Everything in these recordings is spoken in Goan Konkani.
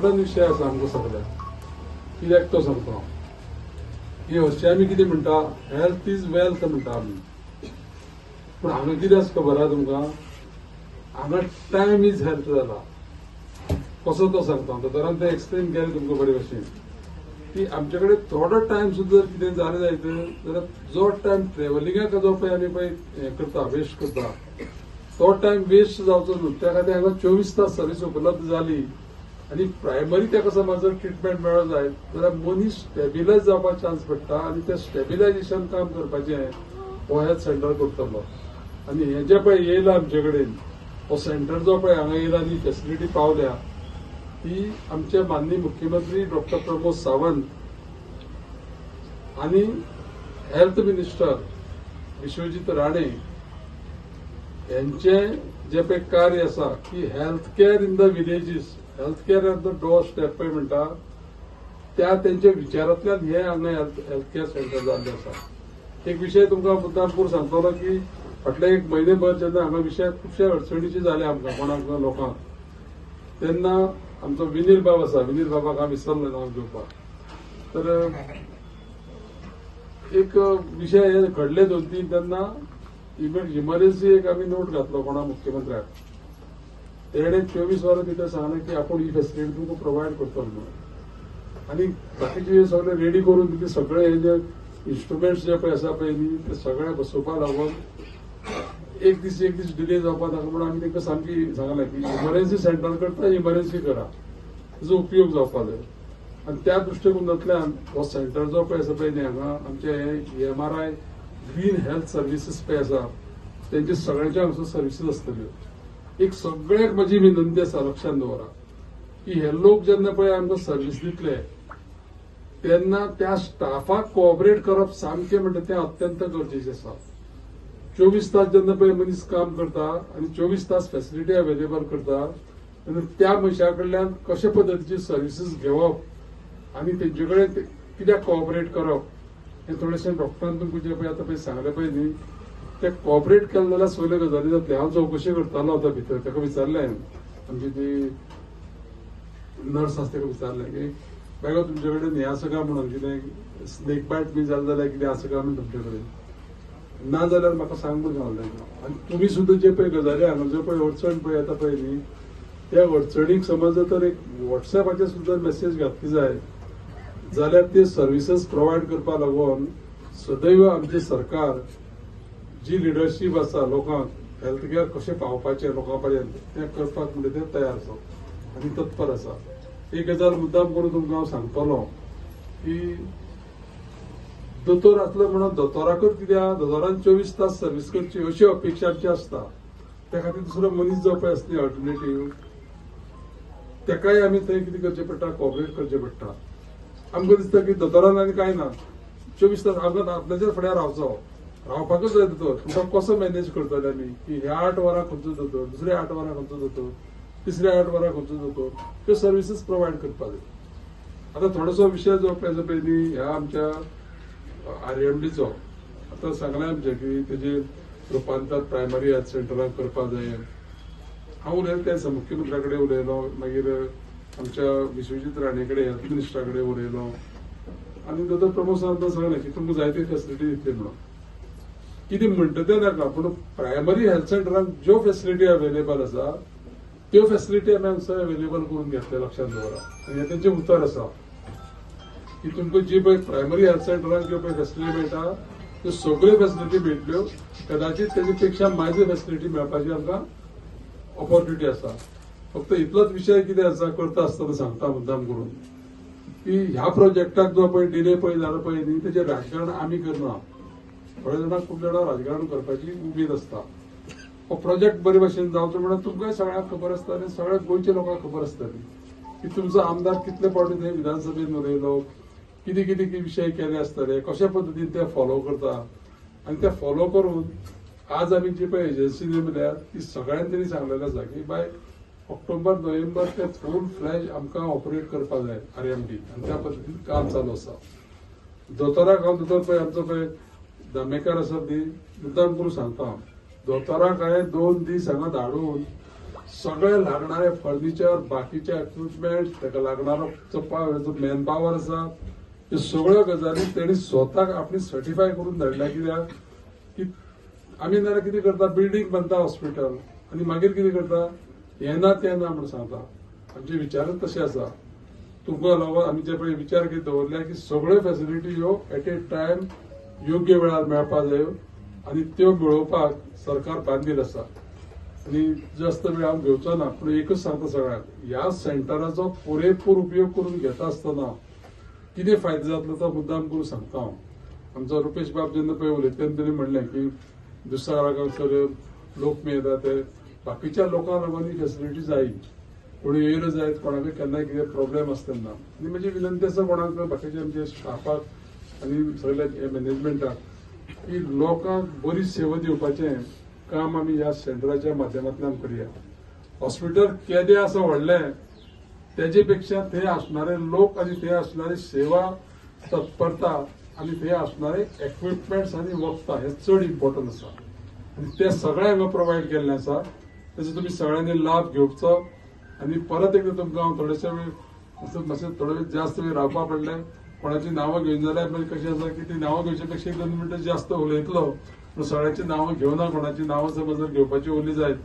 इम्पॉर्टंट विशय आसा आमकां सगळ्यांक. कित्याक तो सांगता की हरशीं आमी कितें म्हणटा, हेल्थ is wealth म्हणटा आमी, पूण हांगा कितें आसा खबर आसा तुमकां, हांगा टायम is health जाला. कसो तो सांगता, दोतोरान तें एक्सप्लेन केलें तुमकां बरे भशेन की आमचे कडेन थोडो टायम सुद्दां जर कितें जालें जायत जाल्यार जो टायम ट्रेवलिंगाक जो पळय आमी पळय हें करता, वेस्ट करता, तो टायम वेस्ट जावचो न्हू. त्या खातीर हांगा 24 तास सर्वीस उपलब्ध जाली आनी प्रायमरी ताका समज जर ट्रिटमेंट मेळो जायत जाल्यार मनीस स्टेबिलायज जावपाक चान्स पडटा आनी तें स्टेबिलायजेशन काम करपाचें हो हेल्थ सेंटर करतलो. आनी हें जें पळय येयलां आमचे कडेन, हो सेंटर जो पळय हांगा येयला आनी फेसिलिटी पावल्या ती आमचे माननीय मुख्यमंत्री डॉक्टर प्रमोद सावंत आनी हेल्थ मिनिस्टर विश्वजीत राणे यांचे जे पळय कार्य आसा की health care in the villages, health care at the door step पळय म्हणटा, त्या तेंच्या विचारांतल्यान हे हांगा हेल्थ केअर सेंटर जाल्लें आसा. एक विशय तुमकां मुद्दाम करून सांगतलो की फाटले एक म्हयनेभर जेन्ना हांगा विशय खुबशे अडचणीचे जाले आमकां कोणाक लोकांक, तेन्ना आमचो विनील बाब आसा, विनील बाबाक हांव विसरलो नांव घेवपाक, तर एक विशय हे घडले 2-3, तेन्ना इमर्जन्सी एक आमी नोट घातलो कोणा मुख्यमंत्र्याक, तेणे 24 वरां भितर सांगलें की आपूण ही फेसिलिटी तुमकां प्रोवायड करतलो म्हणून. आनी बाकीचे सगळे रेडी करून दिले, सगळे हे जे इन्स्ट्रुमेंट्स जे पळय आसा पळय न्ही ते सगळे बसोवपाक लागून एक दीस डिले जावपाक नाका म्हणून आमी तांकां सामकी सांगलें की इमर्जन्सी सेंटर करता, इमर्जन्सी करा, ताजो उपयोग जावपाक जाय. आनी त्या दृश्टिकोनांतल्यान हो सेंटर जो पळय आसा पळय न्ही हांगा आमचे हे EMRI green health services पळय आसा तेंचे सगळ्यांच्या हांगसर सर्विसीस आसतल्यो. एक सगळ्याक म्हजी विनंती आसा, लक्षांत दवरा की हे लोक जेन्ना पळय आमकां सर्वीस दितले तेन्ना त्या स्टाफाक कोऑपरेट करप सामकें म्हणटा तें अत्यंत गरजेचें आसा. 24 तास जेन्ना पळय मनीस काम करता आनी 24 तास फेसिलिटी अवेलेबल करता तेन्ना त्या मनशा कडल्यान कशे पद्दतीची सर्विसीस घेवप आनी तेंचे कडेन कित्याक कोऑपरेट करप हें थोडेशें डॉक्टरान तुमकां जें पळय आतां पळय सांगलें पळय न्ही, ते कोऑपरेट केलें जाल्यार सगल्यो गजाली जातल्यो. हांव चवकशी करतालो आतां भितर, ताका विचारलें हांवें, आमची ती नर्स आसा ताका विचारलें की बायगो तुमचे कडेन हें आसा काय म्हणून, कितें स्नेक बायट बी जालें जाल्यार कितें आसा काय म्हणून तुमचे कडेन, ना जाल्यार म्हाका सांग म्हणून सांगलें तांकां. आनी तुमी सुद्दां जे पळय गजाली हांगा ज्यो पळय अडचण पळय येता पळय न्ही, त्या अडचणीक समज तर एक वॉट्सएपाचेर सुद्दां मेसेज घातली जाय जाल्यार ते सर्विसीस प्रोवायड करपाक लागून सदैव आमचें सरकार जी लिडरशीप आसा लोकांक हेल्थ केअर कशें पावपाचें लोकां पर्यंत तें करपाक म्हणजे ते तयार आसा आनी तत्पर आसा. एक गजाल मुद्दाम करून तुमकां हांव सांगतलो की दोतोर आसलो म्हणून दोतोराकूच कित्याक, दोतोरान 24 तास सर्वीस करची अशी अपेक्षा आमची आसता, त्या खातीर दुसरो मनीस जो पळय आसता अल्टरनेटीव ताकाय आमी थंय कितें करचें पडटा, कोऑपरेट करचें पडटा. आमकां दिसता की दोतोरान आनी कांय ना, 24 तास आमकां आपल्याच्याच फुड्यार रावचो, रावपाकूच जाय दोतोर. तुमकां कसो मॅनेज करतले आमी की ह्या 8 वरां खंयचो दोतोर, दुसऱ्या 8 वरां खंयचो दोतोर, तिसऱ्या 8 वरां खंयचो दोतोर, त्यो सर्विसीस प्रोवायड करपाक जाय. आतां थोडोसो विशय जो पळय पळय न्ही ह्या आमच्या RMDचो, आतां सांगलें आमचें की तेजें रुपांतर प्रायमरी हेल्थ सेंटराक करपाक जाय. हांव उलयलो त्या मुख्यमंत्र्या कडेन उलयलो, मागीर आमच्या विश्वजीत राणे कडेन हेल्थ मिनिस्टरा कडेन उलयलो आनी दोतोर प्रमोद सावंतान सांगलें की तुमकां जायते फेसिलिटी दितले म्हणून. कितें म्हणटा तें नाका, पूण प्रायमरी हेल्थ सेंटराक ज्यो फेसिलिटी अवेलेबल आसा त्यो फेसिलिटी आमी हांगसर अवेलेबल करून घेतले, लक्षांत दवरा. आनी हें तेंचें उतर आसा की तुमकां जी पळय प्रायमरी हेल्थ सेंटराक ज्यो पळय फेसिलिटी मेळटा त्यो सगळ्यो फेसिलिटी मेळटल्यो, कदाचीत तेजे पेक्षा म्हाजे फेसिलिटी मेळपाची आमकां ऑपॉर्च्युनिटी आसा. फक्त इतलोच विशय कितें आसा, करता आसतना सांगता मुद्दाम करून की ह्या प्रोजेक्टाक जो पळय डिले पळय जालो पळय न्ही तेजें राजकारण आमी करना. थोड्या जाणांक खूब जाणां राजकारण करपाची उमेद आसता. हो प्रोजेक्ट बरे भशेन जावचो म्हणून तुमकांय सगळ्यांक खबर आसता आनी सगळ्या गोंयच्या लोकांक खबर आसतली की तुमचो आमदार कितले फावटी थंय विधानसभेन उलयलो, कितें कितें विशय केले आसतले, कशा पद्दतीन ते फॉलो करता आनी ते फॉलो करून आज आमी जी पळय एजन्सी नेमल्या ती सगळ्यांनी तेणी सांगलेलें आसा की बाय ऑक्टोबर नोव्हेंबर ते फूल फ्लॅज आमकां ऑपरेट करपाक जाय RMD, आनी त्या पद्दतीन काम चालू आसा. दोतोराक हांव दोतोर पळय आमचो पळय दामेकार आसा न्ही, मुद्दाम करून सांगता हांव, दोतोराक हांवें 2 दीस हांगा धाडून सगळे लागणारे फर्निचर, बाकीचे इक्विपमेंट, ताका लागणारो जो मॅन पावर आसा, त्यो सगळ्यो गजाली तेणी स्वताक आपली सर्टिफाय करून धाडल्या. कित्याक की आमी नाजाल्यार कितें करता, बिल्डींग बांदता हॉस्पिटल आनी मागीर कितें करता, हें ना तें ना म्हूण सांगता. आमचे विचारच तशे आसा. तुमकां लागून आमी जे पळय विचार कितें दवरल्या की सगळ्यो फॅसिलिटी ह्यो एट ए टायम योग्य वेळार मेळपाक जायो आनी त्यो मेळोवपाक सरकार बांदील आसा. आनी जास्त वेळ हांव घेवचो ना, पूण एकूच सांगता सगळ्यांक, ह्या सेंटराचो पुरेपूर उपयोग करून घेता आसतना कितें फायदो जातलो तो मुद्दाम करून सांगता हांव. आमचो रुपेश बाब जेन्ना पळय उलयता तेन्ना तेणी म्हणलें की दुसऱ्या हांगासर लोक मेळटा ते बाकीच्या लोकांक लागून ही फेसिलिटी जाय, कोण येयलो जायत कोणाकय केन्नाय कितें प्रॉब्लेम आसता तेन्ना. आनी म्हजी विनंती आसा कोणाक बाकीच्या आमच्या स्टाफाक आनी सगळ्या मॅनेजमेंटाक की लोकांक बरी सेवा दिवपाचें काम आमी ह्या सेंटराच्या माध्यमांतल्यान करुया. हॉस्पिटल केदें आसा व्हडलें तेजे पेक्षा थंय असणारे लोक आनी थंय असणारी सेवा तत्परता आनी थंय असणारे इक्विपमेंट्स आनी वखदां हे चड इम्पॉर्टंट आसा आनी ते सगळें हांगा प्रोवायड केल्लें आसा. तेजो तुमी सगळ्यांनी लाभ घेवचो. आनी परत एकदां तुमकां हांव थोडेशे वेळ मातशें थोडे वेळ जास्त वेळ रावपा पडलें, कोणाची नांवां घेवन जाल्यार मागीर कशें आसा की ती नांवां घेवचे पेक्षा 1-2 मिनटां जास्त उलयतलो, पूण सगळ्यांची नांवां घेवना, कोणाची नांवां समज जर घेवपाची उरली जायत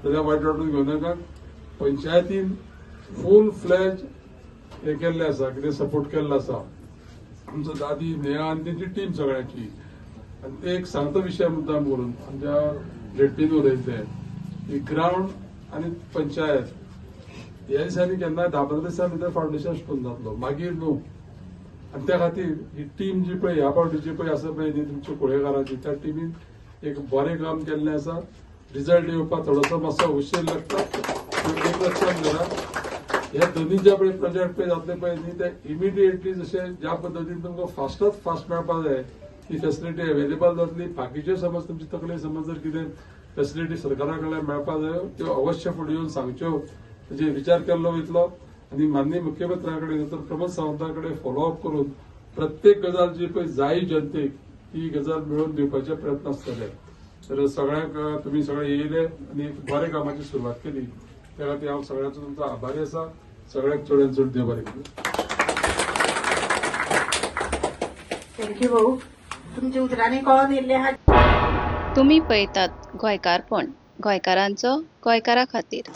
जाल्यार वायट वाटून घेवं नाका. पंचायतीन फूल फ्लॅज हे केल्लें आसा, कितें सपोर्ट केल्लो आसा आमचो दादी नेहा आनी तेंची टीम सगळ्यांची. आनी ते एक सांगता विशय मुद्दाम करून आमच्या झेडपीन उलयतले की ग्रावंड आनी पंचायत ह्या दिसांनी केन्ना 10-15 दिसां भितर फावंडेशन स्टोन जातलो, मागीर न्हू. आनी त्या खातीर ही टीम जी पळय ह्या फावटीची पळय आसा पळय न्ही तुमच्या कुळेकाराची, त्या टिमीन एक बरें काम केल्लें आसा. रिजल्ट येवपाक थोडोसो मातसो उशीर लागता, पूण एक लक्षात धरा हे दोन्ही जे पळय प्रोजेक्ट पळय जातले पळय न्ही ते इमिडिएटली जशे ज्या पद्दतीन तुमकां फास्टात फास्ट मेळपाक जाय ती फेसिलिटी अवेलेबल जातली. बाकीच्यो समज तुमची तकली समज जर कितें फेसिलिटी सरकारा कडल्यान मेळपाक जायो त्यो अवश्य फुडें येवन सांगच्यो, तेजेर विचार केल्लो वयतलो. आनी माननीय मुख्यमंत्र्या कडेन डॉक्टर प्रमोद सावंता कडेन फॉलोअप करून प्रत्येक गजाल जी पळय जाय जनतेक ती गजाल मेळोवन दिवपाचे प्रयत्न आसतले. तर सगळ्यांक तुमी सगळे येयले आनी एक बऱ्या कामाची सुरवात केली त्या खातीर हांव सगळ्यांचो तुमचो आभारी आसा. सगळ्यांक चडान चड देव बरें करूं. Thank you भाऊ, तुमच्या उतरांनी कळोन येयल्लें आहा. तुमी पळयतात गोंयकारपण, गोंयकारांचो गोंयकारा खातीर.